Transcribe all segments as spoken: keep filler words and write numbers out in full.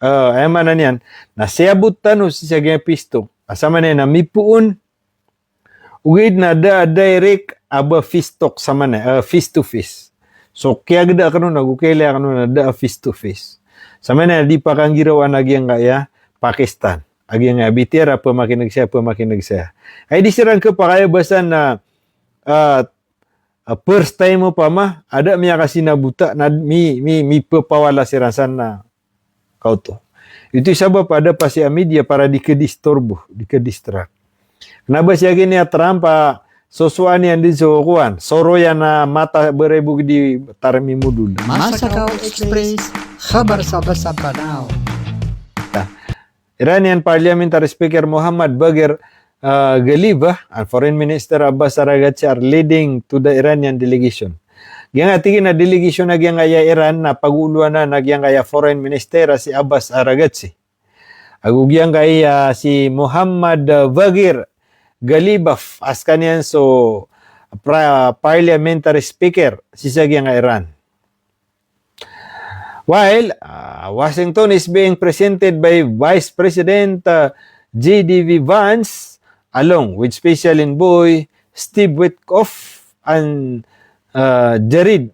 Ah, aya maana niyan na siyabot tano sii sa giyangkai a peace talk. Ah, sa maana niyan na mipoon, ogaid na da a direct a ba face talk sa maana, ah, face to face. So, kiyagda kano na go kiyalaya kano na da a face to face. Sa maana niyan na di pakanggirawan a giyangkaya Pakistan a giyangkaya B T R a pamakineg saya, pamakineg saya. Ay di siran khapakay a ba san na, ah, ah, first time opama a da miyakasinabota na mi, mi, mipepawala siran san na kaoto. Ito i sabap a da pasi a media para di kedisturbo, di kedistract. Kena ba siya gini a Trump a sosoan iyan di so kowan, soro iyan a mata berebog di tarmi modul. Masa Kao Express, khabar sa basa Panao. Iranian Parliamentary Speaker Mohammad Bagher, ah, Ghalibaf and Foreign Minister Abbas Araghchi are leading to the Iranian delegation. Giyangkaya tig iyan a delegation a giyangkaya Iran na pagoloan anan a giyangkaya Foreign Minister a si Abbas Araghchi ago giyangkaya si Mohammad, ah, Bagher Ghalibaf a sekaniyan so pra-, parliamentary speaker sii sa giyangkaya Iran. While, uh, Washington is being presented by Vice President, uh, J D V Vance, along with Special Envoy Steve Witkoff and, uh, Jared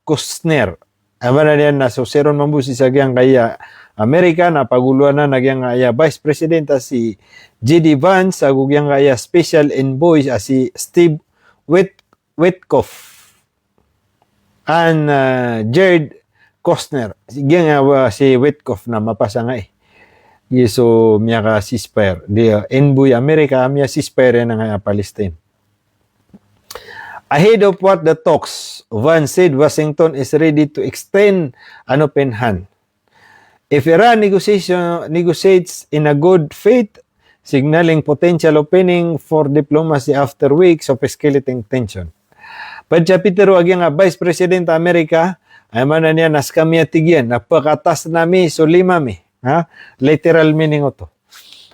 Kushner. Aya maana niyan na so siron mambo sii sa giyangkaya Amerika na pagoloan anan a giyangkaya Vice President a si J D Vance ago giyangkaya Special Envoy a si Steve Wit-, Witkoff and, uh, Jared Kushner. Giyangkaya, uh, si Witkoff na mapasang ai. Giya so miyaka-ceasefire. Di, uh, envoy Amerika, miya-ceasefire iyan angkaya Palestine. Ahead of what the talks, Vance said Washington is ready to extend an open hand. If Iran negotiation, negotiates in a good faith, signaling potential opening for diplomacy after weeks of escalating tension. Ped sa pitharo a giyangkai a Vice President a Amerika, aya maana niyan na sekami a tig iyan na pekatasn ami so lima mi. Ha? Literal meaning oto.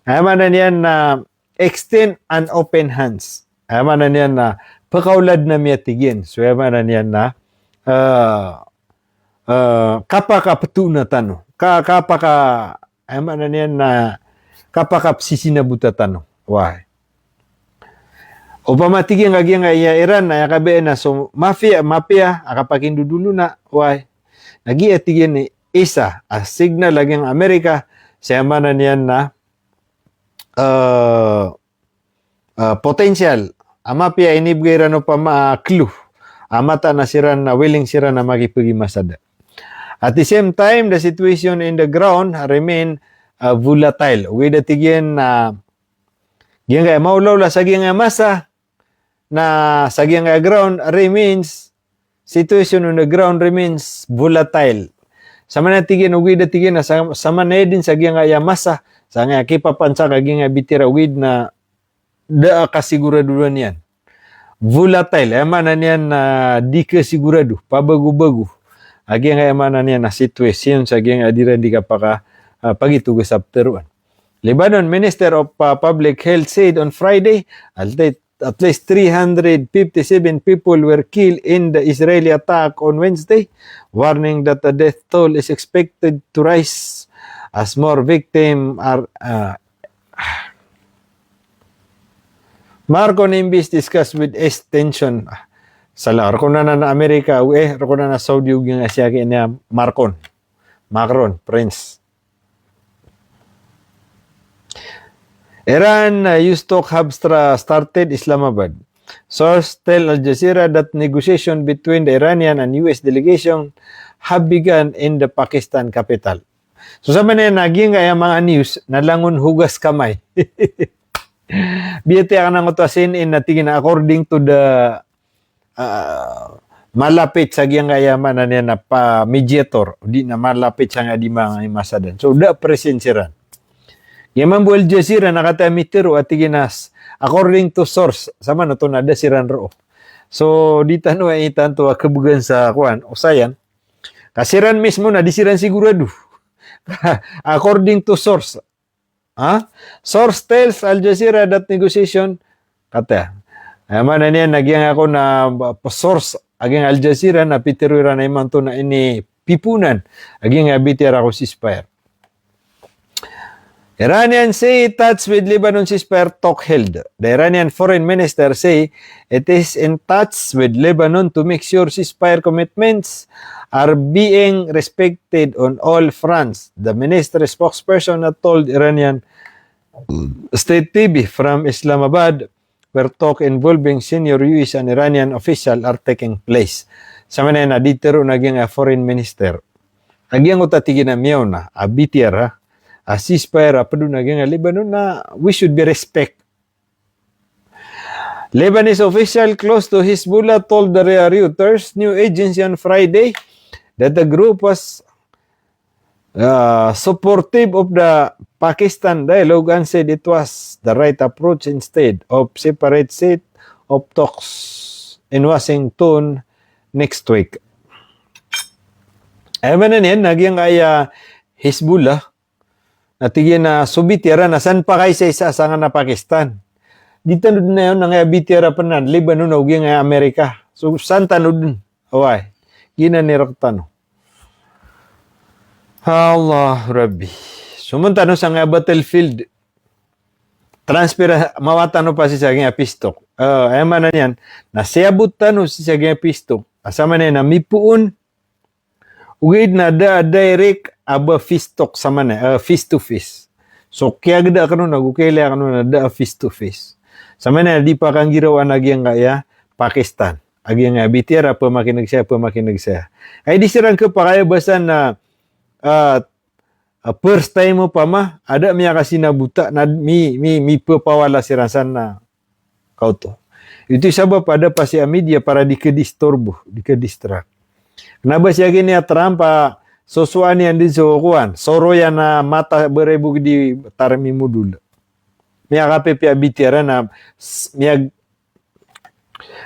Aya maana niyan na extend an open hands. Aya maana niyan na pekaoladn ami a tig iyan. So aya maana niyan na, eh, eh, kapakapetoona tano. Ka-, kapaka-, aya maana niyan na kapakapsisinabota tano. Wai. Opama tig iyan a giyangkaya Iran na aya kabaya na so mapiya, mapiya a kapakindodolona, wai. Na giya tig iyan i isa a signal a giyangkai a Amerika, sa aya maana niyan na, eh, eh, potential a mapiya a inibegay iran opama a clue a mataan a siran na willing siran a makipegimasa da. At the same time, the situation in the ground remain, uh, volatile. Ogaid a tig iyan na giyangkaya maolaola sa giyangkaya masa, na sa giyangkaya ground remains, situation on the ground remains volatile. Sa maana tig iyan, ogaid a tig iyan na sa-, sa maana iyan din sa giyangkaya masa, sa giyangkaya kipapansak a giyangkaya bitira, ogaid na da a kasiguradoan iyan. Volatile, aya maana niyan na di kasigurado, pabagobago a giyangkaya maana niyan na situation sa giyangkaya diran di kapaka, ah, pagitogos a pteroan. Lebanon Minister of, uh, Public Health said on Friday, at least, at least three hundred fifty-seven people were killed in the Israeli attack on Wednesday, warning that the death toll is expected to rise as more victims are, uh, Marcon M Ps discuss with East tension. Ah, sala, rk on anan a Amerika, eh, rk on anan a Saudi, ogaid na siyaki niyan Marcon. Macron, Prince. Iran, uh, U S talk have stra-, started Islamabad. Source tell Al Jazeera that negotiation between the Iranian and U S delegation have begun in the Pakistan capital. So sa maana niyan na giyangkaya manga news na langon hogas kamay. Biyatiya aken angkoto a C N N na tig iyan a according to the ah, malapit sa giyangkaya maana niyan na pa mediator, odi na malapit sa giyangkaya di manga imasadan. So, da present siran. Giya mambo Al Jazeera na katii a mitharo a tig iyan a s-, according to source, sa maana oto na da siran roo. So, di tano aya tanto a kabegan sa kowan, osayan. Ka siran mismo na di siran sigurado. According to source, Ha? Source tells Al Jazeera that negotiation, katii. Aya maana niyan na giyangkaya ko na, ba, source a giyangkaya Al Jazeera na pitharo iran a imanto na inipiponan a giyangkaya bitiyara ko ceasefire. Iranian say talks with Lebanon ceasefire talk held. The Iranian foreign minister say it is in touch with Lebanon to make sure ceasefire commitments are being respected on all fronts, the ministry spokesperson told Iranian state T V from Islamabad, where talk involving senior U S and Iranian official are taking place. Samanaya na di tero na giyangkaya foreign minister. A giyangkoto a tig iyan a miyaona a B T R a, a ceasefire a ped on a giyangkaya Lebanon na we should be respect. Lebanese official close to Hezbollah told the Reuters news agency on Friday that the group was uh, supportive of the Pakistan dialogue and said it was the right approach instead of separate set of talks in Washington next week. Aya maana niyan na giyangkaya Hezbollah na tig iyan a so B T R na san pakaisaisa sangkanan a Pakistan. Di tano den aya on angkaya B T R a pen a Lebanon ago giyangkaya Amerika. So san tano den. Oway. Giyanan i rektano. Allah Rabbi. Somoon tano sangkaya battlefield. Transfer, mawatan o pa sii sa giyangkaya peace talk. Eh, aya maana niyan na siyabot tano sii sa giyangkaya peace talk. Asa maana niyan na mipoon. Ogaid na da a direct a ba peace talk samanaya, eh, face to face. So kiyageda kano na go kiyailaya kano na da a face to face. Samanaya di pakanggirawan a giyangkaya Pakistan. A giyangkaya B T R a pemakineg saya, pemakineg saya. Ay di siran kepakay a ba san na, ah, ah, first time opama, a da miyakasinabota na mi, mi, mipepawala siran san na kaoto. Ito i sabap a da pasi a media para di kedisturbo, di kedistract. Kena ba sii a giyangkaya Trump a sosoan iyan den so kowan, soro iyan a mata berebog di tarmi modol. Miyakapipiya a B T R na s-, miyag-,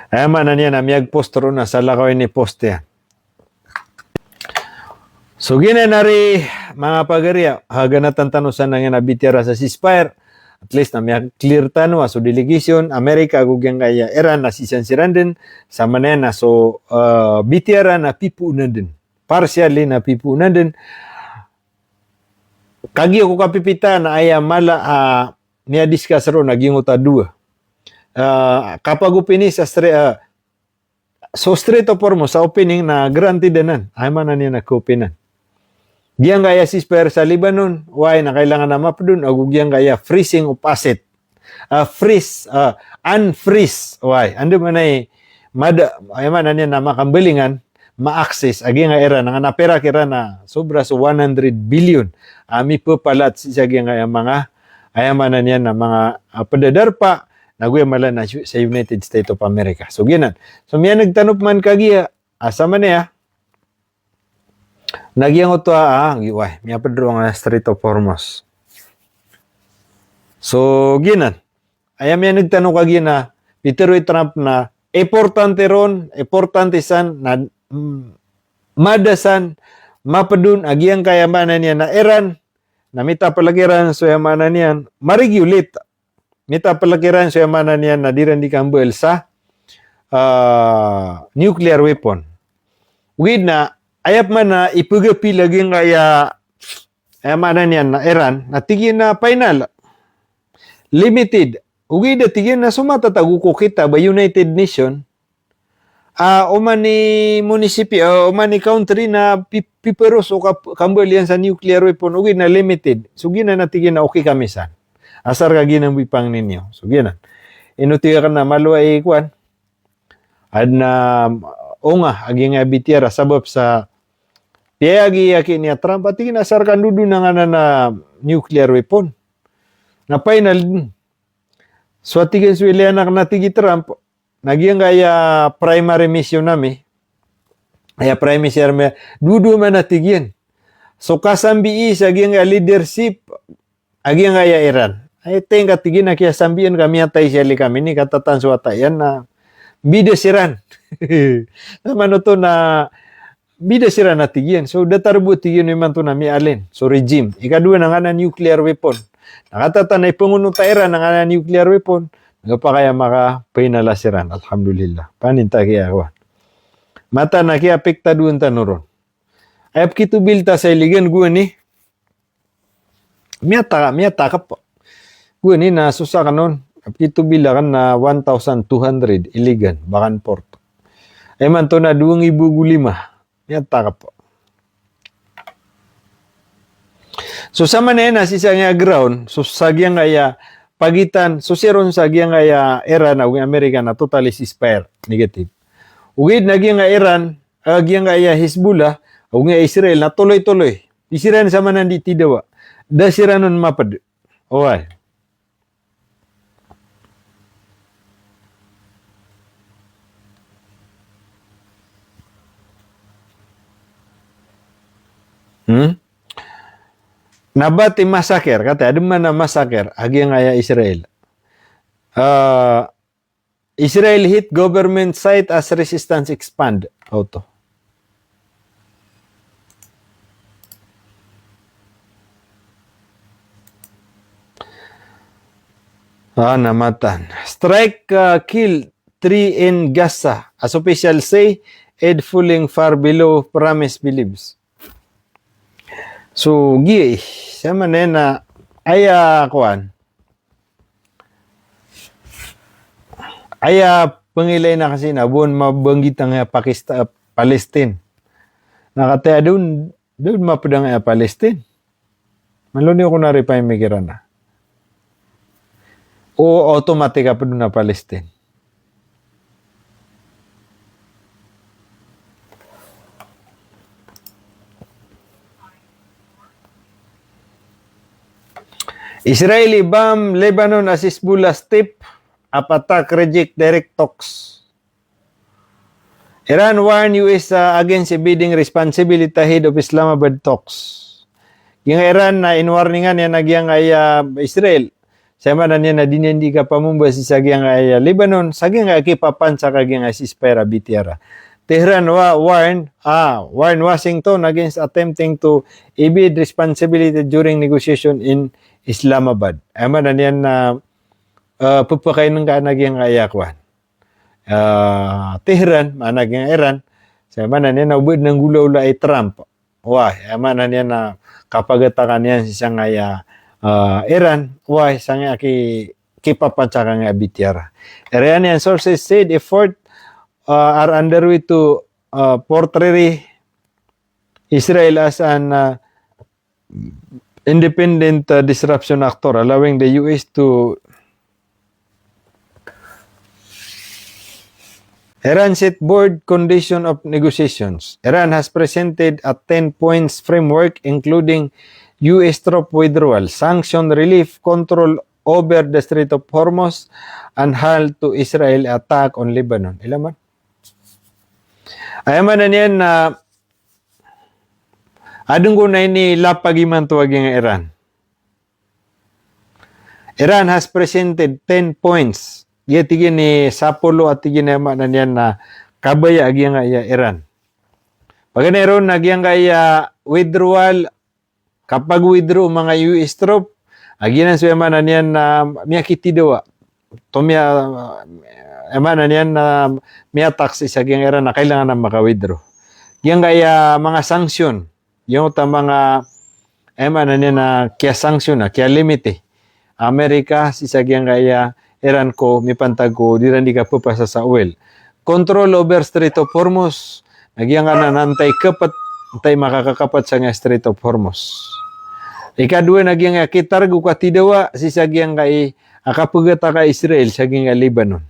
aya maana niyan na miyag-post ron a salakaw ini post iyan. So giyanan ari manga pagari a, ha ganatan tano san angkanan a B T R a sa ceasefire. At least na miya-clear tano a so delegation, Amerika ago giyangkaya Iran na sii san siran den, samanaya na so, eh, B T R a na pipoonan den. Partially na pipoonan den. Kagiya ko kapipita na aya mala a miya-discuss ron a giyangkoto a dowa. Eh, kapag-open sa stre-, eh, so Strait of Hormuz sa opening na granted anan. Aya maana niyan na ka-open anan. Giyangkaya ceasefire sa Lebanon, why na kailangan a maped on, ago giyangkaya freezing of asset. Ah, freeze, ah, unfreeze, why? Anda maana i mada, aya maana niyan na makambalingan, ma-access, a giyangkaya Iran, na nga na perak iran na sobra so one hundred billion. Ah, mipepalat sii sa giyangkaya manga, aya maana niyan na manga, ah, pedadarpa, na go aya mala na sa United States of America. So giyanan. So miyaneg tano peman kagiya, asa maana iya, na giyangkoto a, ah, gi-, wai, miyaped ron a Strait of Hormuz. So giyanan. Aya miyaneg tano kagiya na pitero i Trump na importante ron, importante san, na, mm, mada san, maped on a giyangkaya maana niyan na Iran, na mitapelek iran so aya maana niyan, ma-regulate. Mitapelek iran so aya maana niyan na di iran di kambal sa, ah, nuclear weapon. Ogaid na, aya peman a ipegapil a giyangkaya, aya maana niyan na Iran, na tig iyan na final. Limited. Ogaid a tig iyan na so matatago ko kitab a United Nation, ah, oman i munisipyo, ah, oman i country na pi-, pipero so kap-, kambal iyan sa nuclear weapon, ogaid na limited. So giyanan a tig iyan na okay kami san. Asar ka giyanan bo i pangni niyo. So giyanan. Ino tig akn na malo i kowan. Aden a onga a giyangkaya B T R a sabap sa piyayagi aki niya Trump a tig iyan a asar ka ndodon angkanan a nuclear weapon. Na final den. So a tig iyan so ilay anak na tig i Trump, na giyangkaya primary mission ami, aya primary mission ami, dowa-dowa man a tig iyan. So kasambii sa giyangkaya leadership a giyangkaya Iran. Ay, tingka tig iyan a kiyasambian ka miyatay siya li kami ni katatan so wata iyan na bida siran. Na manoto na bida siran a tig iyan. So, datar bo tig iyan imanto na mialin. So, regime. Ikadowa na angkanan a nuclear weapon. Na katatan a ipengonota iran angkanan a nuclear weapon. Na gapakay a makapainala siran. Alhamdulillah. Paninta kiya kowan. Mataan a kiyaapektadoan tano ron. Aya pekitobil ta sa iligan gowani. Miyataka, miyataka pn. Gowani na so sakn on, kito bilakan na one thousand two hundred iligan, bakan port. Imanto na dowa nggibo ago lima. Miyataka pn. So samanaya na sii sa giyangkaya ground, so sa giyangkaya pagitan, so siran sa giyangkaya Iran ago giyangkaya Amerika na totally ceasefire, negative. Ogaid na giyangkaya Iran, ah, giyangkaya Hezbollah, ago giyangkaya Israel na toloy-toloy. Di siran samanaya di tidawa. Da siran on mapd. Oway. Hmm? Nabati massacre, katii, adn man a massacre a giyangkaya Israel. Ah, Israel hit government site as resistance expand. Oto. Ah, na matan. Strike, ah, kill three in Gaza, as officials say, aid falling far below promised beliefs. So, giya, eh, samanaya na, aya, kowan. Aya pangilay na kasi na bo on mabanggit angkaya Pakistan, Palestine. Na katii a da on, da on mapd angkaya Palestine. Malo niyo kon a ripamikiran a. O, automatic a pd on a Palestine. Israeli bomb Lebanon as Hezbollah step up attack, reject direct talks. Iran warn U S, uh, against evading responsibility ahead of Islamabad talks. Giyangkaya Iran na inwarningan iyan a giyangkaya Israel. Sa aya maana niyan na di niyan di kapamomba sii sa giyangkaya Lebanon, sa giyangkaya kipapansak a giyangkaya ceasefire a bitiyara. Tehran wa-, warn, ah, warn Washington against attempting to evade responsibility during negotiation in Islamabad. Aya maana niyan na, ah, pphakainngkaan a giyangkaya kowan. Ah, Tehran, maana giyangkaya Iran, sa aya maana niyan na o ba dn a nggolawlaa i Trump. Oway, aya maana niyan na kapagatakan iyan sii sangkaya, ah, Iran, oway, sangkaya ki-, kipapansak angkaya bitiyara. Iranian sources said effort, ah, are underway to, ah, portray Israel as an, ah, independent, uh, disruption actor, allowing the U S to Iran set board condition of negotiations. Iran has presented a ten points framework, including U S troop withdrawal, sanction relief, control over the Strait of Hormuz, and halt to Israel attack on Lebanon. Ila man? Aya maana niyan na adn kon a inilapag imanto a giyangkaya Iran. Iran has presented ten points. Giya tig iyan i sapolo a tig iyan a aya maana niyan na kabaya a giyangkaya Iran. Paganay ron na giyangkaya withdrawal, kapag-withdraw o manga U S troop, a giyanan so aya maana niyan na miyakitidawa. Oto miya-, aya maana niyan na miyatak sii sa giyangkaya Iran na kailangan a maka-withdraw. Giyangkaya manga sanction, giyangkoto a manga, aya maana niyan na kiyasanction, na kiyalimiti a Amerika sii sa giyangkaya Iran ko mipantag ko di iran di kapphasa sa oil. Control over Strait of Hormuz, na giyangkanan na antaa i kpt, antaa i makakakpt sangkaya Strait of Hormuz. Ikadowa na giyangkaya kitarg o katidawa sii sa giyangkaya a kapagatakan o Israel sa giyangkaya Lebanon.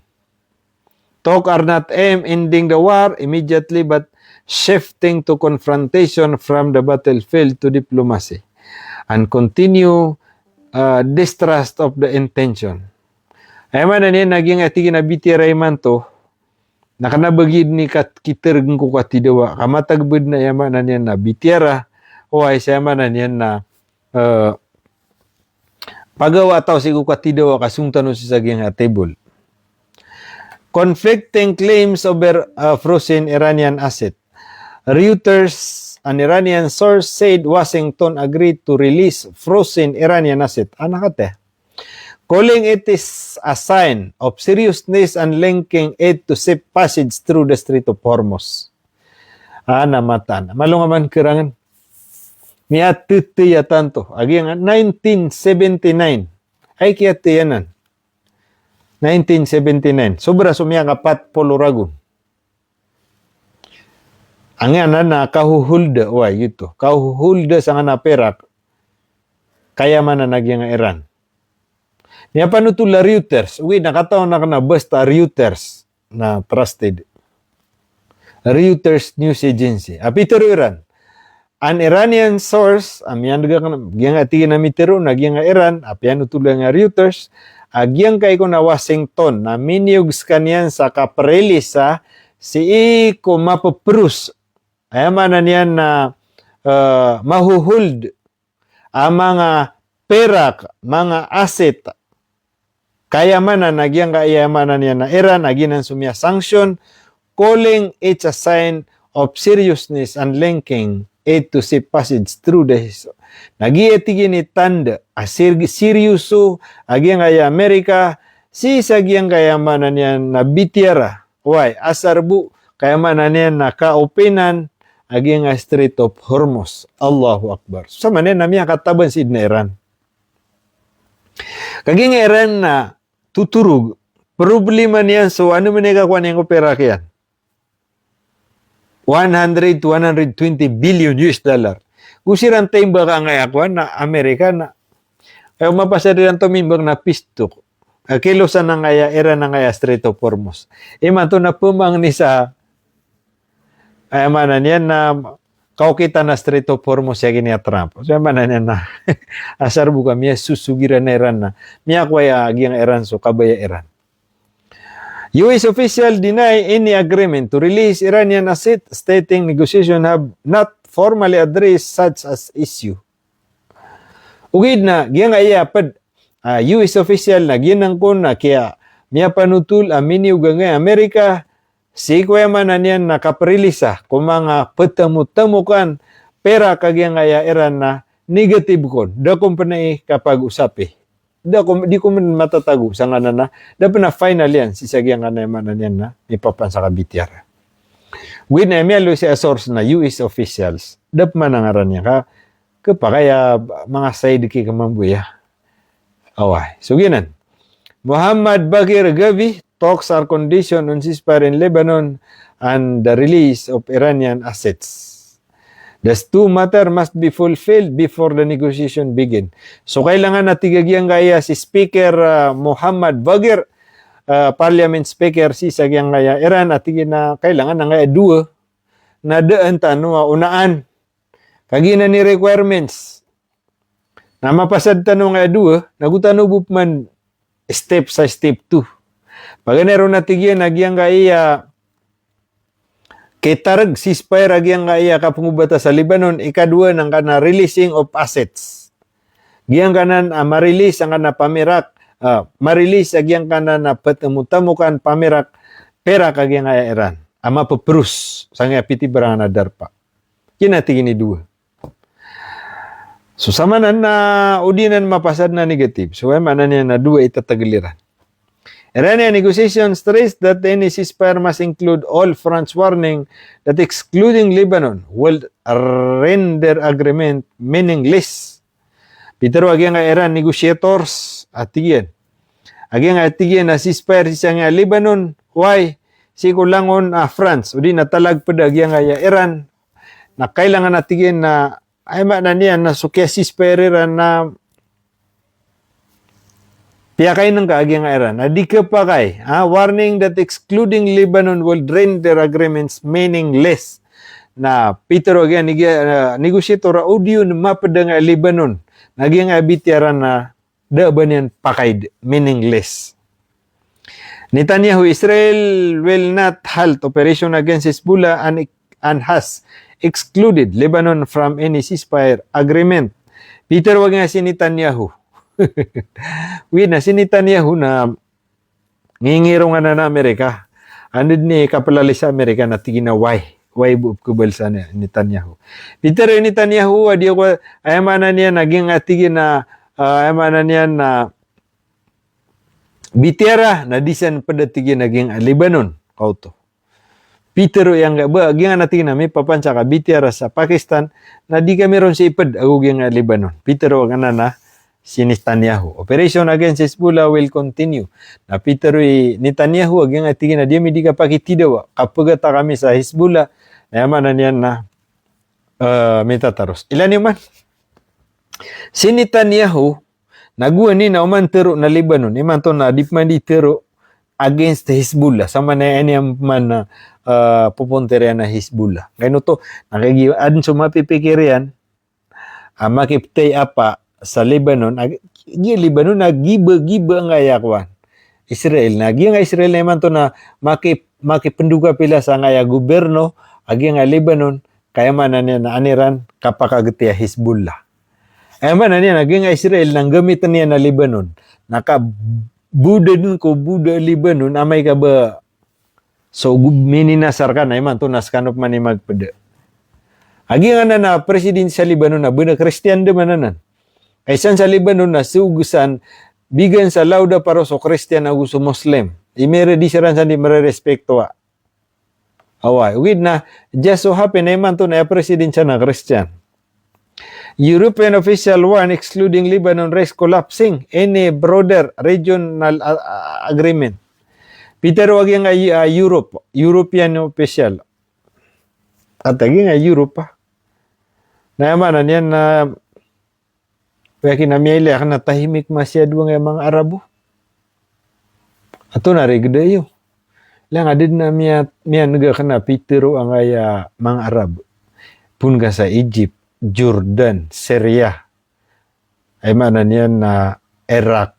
Talk are not aimed ending the war immediately but shifting to confrontation from the battlefield to diplomacy and continue, uh, distrust of the intention. Aya maana niyan na giyangkaya tig iyan a bitiyara imanto, na kna ba giya dn i kat-, kitarg ko katidawa, ka matag ba dn a aya maana niyan na bitiyara, oway, sa aya maana niyan na, eh, pagawa taw sii ko katidawa ka song tano sii sa giyangkaya table. Conflicting claims over, uh, frozen Iranian asset. Reuters, an Iranian source said Washington agreed to release frozen Iranian asset. Ana kate. Calling it is a sign of seriousness and linking it to safe passage through the Strait of Hormuz. Ana matan. Malo nga man kerangan. Miyatetey a tanto a giyangkai nineteen seventy-nine. Ay kiyatey anan. Nineteen seventy-nine. Sobra so miyakapat polo ragon. Anggiyanan na kahoholda, oway, giyoto. Kahoholda sangkanan a perak, kayamanan a giyangkai a Iran. Miyapanotol a Reuters, ogaid na katawan akn a basta Reuters na trusted. Reuters News Agency. A pitero iran, an Iranian source, a miyandeg akn, giyangkai a tig iyan a mitero na giyangkai a Iran, a piyanotol iyan a Reuters, a giyangkai kon a Washington, na miniyog skaniyan sa kaprelisa sii ko mapepros, aya maana niyan na, eh, mahohold a manga perak, manga asset, kayamanan a giyangkai a, aya maana niyan na, Iran, a giyanan so miyasanction, calling it a sign of seriousness and linking it to safe passage through the, na giya tig iyan i tanda a ser-, seryoso a giyangkai a Amerika sii sa giyangkai a, aya maana niyan na, bitiyara, oway, asar bo, kaya maana niyan na kaopenan a giyangkai a Strait of Hormuz. Allahu Akbar. Samanan na miyakataban si Iran. Kagiya nga Iran na totorog, problema niyan so ano man i kakowa niyan ko perak iyan. One hundred to one hundred twenty billion U S dollar. Go siran taimbaka angkaya kowan na Amerika na, eh, mapasad iran tomimbak na peace talk. Eh, kilosan angkaya Iran angkaya Strait of Hormuz. Imanto na pemangni sa Aya maana niyan na kaokit a Strait of Hormuz a giya niyan a Trump. So aya maana niyan na asar bo ka miyasosogiran a Iran na miyakowa a giyangkai a Iran so kabaya Iran. U S official deny any agreement to release Iranian asset, stating negotiation have not formally addressed such as issue. Ogaid na giyangkai a ped a U S official na giyanan kon a kiya miyapanotol a miniyog angkai a Amerika sii ko aya maana niyan na kaprelisa ko manga petemotemokan perak a giyangkai a Iran na negative kon. Da kon pena i kapag-osapi. Da kon, di kon matatago sangkanan a da pena final iyan sii sa giyangkanan a aya maana niyan na mipapansak a bitiyara. Ogaid na miyaaloy sii a source na U S officials. Da pman a ngaran iyan ka kepakay a manga side ki kemambo iya. Oway. So giyanan. Mohammad Bagher Ghavi, talks are conditioned on ceasefire in Lebanon and the release of Iranian assets. These two matter must be fulfilled before the negotiation begin. So kailangan a tig a giyangkai a si Speaker, ah, Mohammad Bagher, ah, Parliament Speaker sii sa giyangkai a Iran, a tig iyan a kailangan angkaya dowa na daan tano a onaan. Kagiya giyanan i requirements. Na mapasad tano angkaya dowa, na go tano bo pman step sa step two. Paganay ron a tig iyan a giyangkai a kitareg, ceasefire a giyangkai a kapengobata sa Lebanon, ikadowa na angkanan a releasing of assets. Giyangkanan a ma-release angkanan a pamerak, ah, ma-release a giyangkanan a petemotemokan pamerak, perak a giyangkai a Iran. A mapepros, sangkaya pitibarangan a DARPA. Giyanan a tig iyan i dowa. So samanan na odi anan mapasad na negative. So aya maana niyan na dowa i tategel iran. Iranian negotiation stressed that any ceasefire must include all fronts, warning that excluding Lebanon will render agreement meaningless. Pitero a giyangkai a Iran negotiators a tig iyan. A giyangkai a tig iyan a ceasefire sii sangkaya Lebanon, why? Sii ko langon a France, odi na talagped a giyangkai a Iran, na kailangan a tig iyan na, aya maana niyan na so kiya-ceasefire iran na piyakainengka a giyangkai a Iran. Na di kepakay, ah, warning that excluding Lebanon will render agreements meaningless. Na pitero a giya, ah, negotiator a odi on maped angkaya Lebanon. Na giyangkai a bitiyara na da a ba niyan pakaid, meaningless. Netanyahu, Israel will not halt operation against Hezbollah and, and has excluded Lebanon from any ceasefire agreement. Pitero a giya si Netanyahu. Wi na si Netanyahu na ngingirong anan a Amerika. Anda den i kapelalis a Amerika na tig iyan a why? Why bo pekebal sa ni Netanyahu? Pitero i Netanyahu a di ako, aya maana niyan na giyangkai a tig iyan a, ah, aya maana niyan na bitiyara na di san ped a tig iyan a giyangkai a Lebanon. Kaoto. Pitero iyan ka ba, giyangkanan a tig iyan a mipapansa ka B T R sa Pakistan, na di kami ron sii ped ago giyangkai a Lebanon. Pitero anan a si Netanyahu. Operation against Hezbollah will continue. Na pitero i Netanyahu a giyangkai a tig iyan a di ami di kapakitidawa, kapegata kami sa Hezbollah. Na aya maana niyan na, eh, mitataros. Ilaya niyo man. Si Netanyahu, na gowani na oman tero na Lebanon, imanto na di pman di tero against Hezbollah, samanaya aya niyan pman, eh, popontera iyan a Hezbollah. Kay oto, na kagiya aden so mapipikir iyan a makiptay apa sa Lebanon, a giya Lebanon a giba-giba angkaya kowan, Israel. Na giyangkai a Israel na imanto na maki-, makipendoka pila sangkaya goberno a giyangkai a Lebanon, ka aya maana niyan na an iran kapakageti a Hezbollah. Aya maana niyan na giyangkai a Israel na nggamiten iyan a Lebanon. Na ka bo den ko bo den a Lebanon, amay ka ba so go-, mininasar ka na imanto na sekano pman i magpeda. A giyangkanan a president sa Lebanon na bena Kristiyan den man anan. Kay san sa Lebanon na so gesan, bigan sa lawda paro so Kristiyan ago so Muslim. Imiredi siran san di mererespekto a. Oway, ogaid na, just so happen na imanto na aya president san na Kristiyan. European official warn excluding Lebanon risk collapsing any broader regional a-, a-, agreement. Pitero a giyangkai a, ah, Europe, European official. At a giyangkai a Europe, ah. Na aya maana niyan na, oya ki na miyailay aken a tahimik masiyado angkaya manga Arabo. Antonaa i regeda iyo? Ilaya nga da den a miya-, miyaneg aken a pitero angkaya manga Arab. Poon ka sa Egypt, Jordan, Syria. Aya maana niyan na Iraq,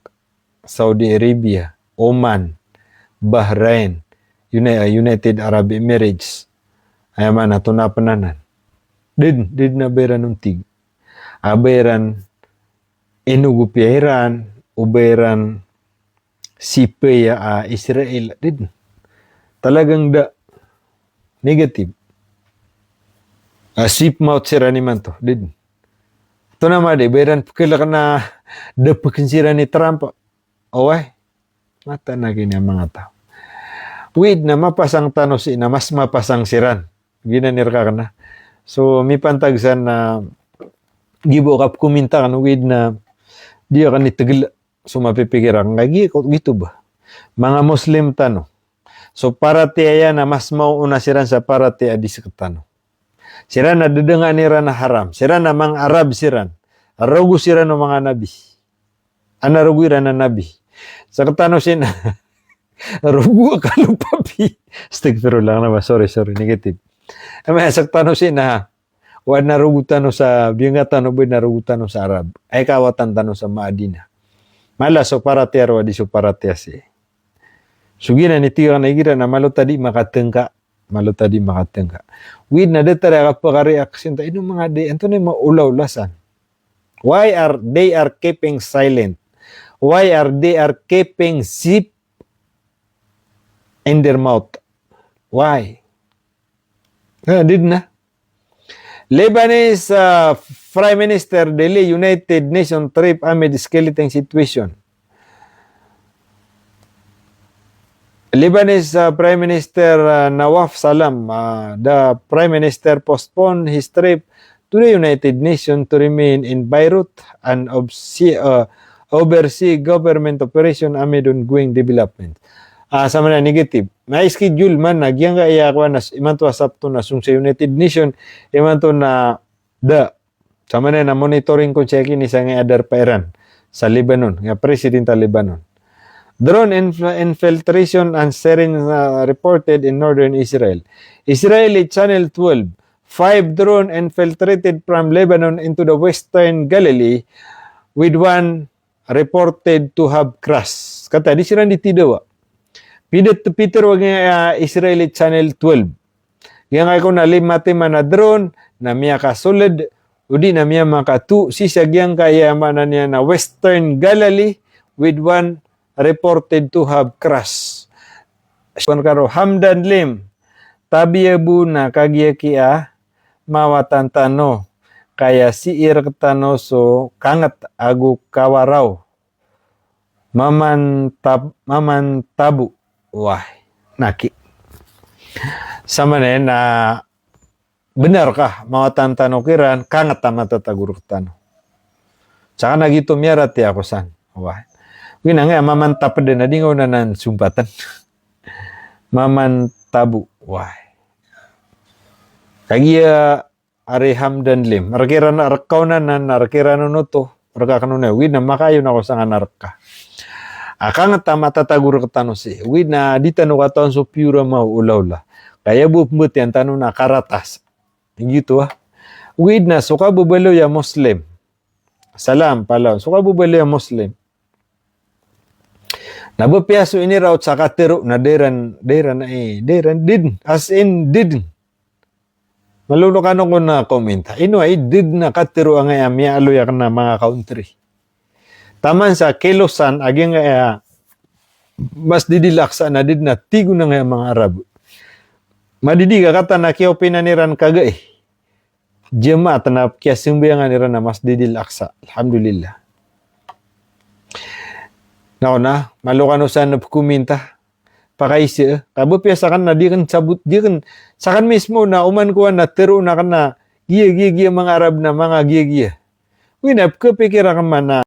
Saudi Arabia, Oman, Bahrain, Uni-, United Arab Emirates. Aya maana antonaa pen anan. Da den, da den a ba iran ontig. A ba iran inogopiya iran, o ba iran sipaya a Israel, da den. Talagang da, negative. A sweep mouth siran imanto, da den. Antonaa ma di, ba iran pekeleken a da peken siran i Trump. Oway. Mataan a kini a manga taw. Ogaid na mapasang tano sii na mas mapasang siran. Giyanan i reka aken a. So, mipantag san na gibo a kapkominta aken ogaid na di aken itegel so mapipikir aken. Ka giya ko giyoto ba. Manga Muslim tano. So paratiyaya na mas maona siran sa paratiyaya a di sektano. Siran na dedangan iran a haram. Siran na manga Arab siran. Rogo siran o manga nabi. Ana rogo iran a nabi. Sektano sii na rogo a kalopabi. Astagfirullah, na ba? Sorry, sorry, negative. Ama sektano sii na o adn a rogo tano sa, biyanga tano ba adn a rogo tano sa Arab. Ay kawatan tano sa Madina. Mala so paratiyaya roo a di so paratiyaya sii. So giyanan i tig akn a igira na malo ta di makatngka, malo ta di makatngka. Wid na datar a kapakareaction ta, ino manga di, antonaa i maolaola san? Why are they are keeping silent? Why are they are keeping zip in their mouth? Why? Ah, di dn a. Lebanese, ah, Prime Minister delay United Nations trip amid escalating situation. Lebanese, ah, Prime Minister, ah, Nawaf Salam, ah, the Prime Minister postponed his trip to the United Nations to remain in Beirut and obse-, ah, oversee government operation amid ongoing development. Ah, sama na negative. Na schedule man na giyangkaya kowan a s-, imanto a Sabto na song sa United Nation, imanto na da. Sama na monitoring kon sii kini sangkai a darpa iran sa Lebanon, nga president a Lebanon. Drone inf-, infiltration and siren, uh, reported in northern Israel. Israeli Channel twelve, five drone infiltrated from Lebanon into the western Galilee, with one reported to have crashed. Katii, di siran di tidawa. Pidet, pitharo a, ah, Israeli Channel twelve. Giyangkai kon a lima timan a drone na miyakasoled, odi na miyamakatho sii sa giyangkaya maana niyan na Western Galilee, with one reported to have crashed. Sii ko Hamdan Lim, tabiya bo na kagiya ki a mawatan tano, kaya sii rktano so kanget ago kawaraw. Mamantab-, mamantabo. Wah, naki. Samanaya na benar ka, mawatan tano kiran, kanget a matatago rektano. Saka na giyoto miyaratiyaya ko san. Wah. Wina nga, maman taped na di nga onan sumpatan. Maman tabo. Wah. Kagiya ari Hamdan Lim. Rekiran a reka onan, na rekiran onoto. Reka kano na, wina makayon ako sangan a reka. A kanget a matatago rektano sii. Wina di tano katawan so piyoramao olaola. Kaya bo pembetiyan tano na karatas. Giyoto a. Wina so kababaloy a Muslim. Salam, palaw. So kababaloy a Muslim. Na ba piyaso ini raot sa katero na deran, deran, eh, deran, didn. As in, didn. Malolo kano ko na comment. Ino ay didn a katero angkaya miyaaloy aken a manga country. Taman sa kilosan, agi angkaya Masjidil Aqsa na didn a tigo na angkaya manga Arab. Madidi ka katan a kiyaopinan iran kagai. Jemaat na kiyasambayangan iran a Masjidil Aqsa. Alhamdulillah. Na, na, malo kano san pkominta. Pakaisa, ka ba piya saken na di ken sabot, di ken, saken mismo na oman ko a na tero aken a giya, giya, giya manga Arab na manga giya, giya. Wina pkapikir aken man a